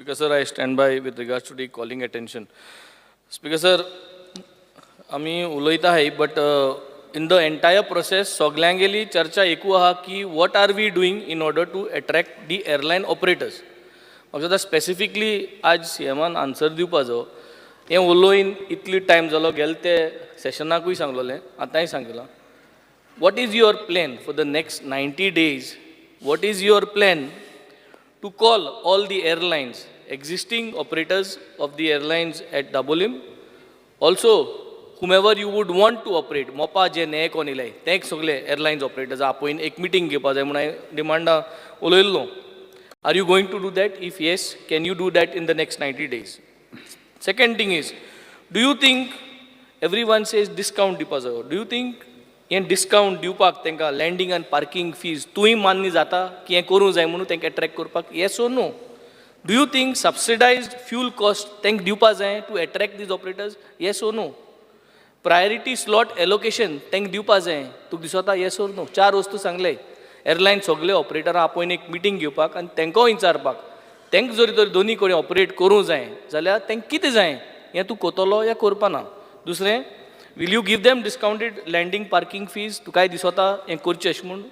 Speaker sir, I stand by with regards to the calling attention. Speaker sir, आमी उलयता आहाय, but in the entire process सगल्यांगेली चर्चा एकू आहा की what are we doing in order to attract the airline operators. म्हाका दिसता specifically आज सीएमान आन्सर दिवपा जायो. हें उलोवन इतली टायम जालो. गेले ते सेशनाकूय सांगलोलें, आतांय सांगलां. What is your plan for the next 90 days? What is your plan to call all the airlines, existing operators of the airlines at Dabolim, also whomever you would want to operate, Mopa जे ने कोण येयले ते सगळे airlines operators आपोवन एक meeting घेवपा जाय म्हणून हांवें डिमांडा उलयल्लो. Are you going to do that? If yes, can you do that in the next 90 days? Second thing is, do you think, everyone says discount दिवपा जायो, do you think हें discount दिवपाक तांकां लँडींग आनी पार्किंग फीज तूंय मान्य जाता की हें करूंक जाय म्हणून तांकां एट्रॅक्ट करपाक, yes or no? Do you think subsidized fuel cost तांकां दिवपा जाय to attract these operators, yes or no? Priority slot allocation तांकां दिवपा जाय तुका दिसता, येस ओर नो? चार वस्तू सांगले. एअरलायन सगळे ऑपरेटरां आपोवन एक मिटींग घेवपाक आनी तांकां विचारपाक, तांकां जरी तर दोनी कडेन ऑपरेट करूंक जाय जाल्यार तांकां कितें जाय, हें तूं करतलो या करपा ना? दुसरें, will you give them discounted landing parking fees? तुकाय दिसता हें करचें अशें म्हूण?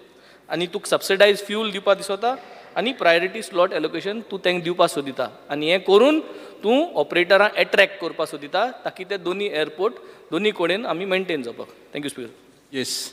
आनी तुका सबसिडायज फ्यूल दिवपा दिसता आनी प्रायोरिटी स्लॉट एलोकेशन तूं तांकां दिवपा सोदिता आनी हें करून तूं ऑपरेटरां एट्रॅक्ट करपा सोदिता ताकी ते दोनी एअरपोर्ट दोनी कडेन आमी मेंटेन जावपाक. Thank you, Speaker. Yes.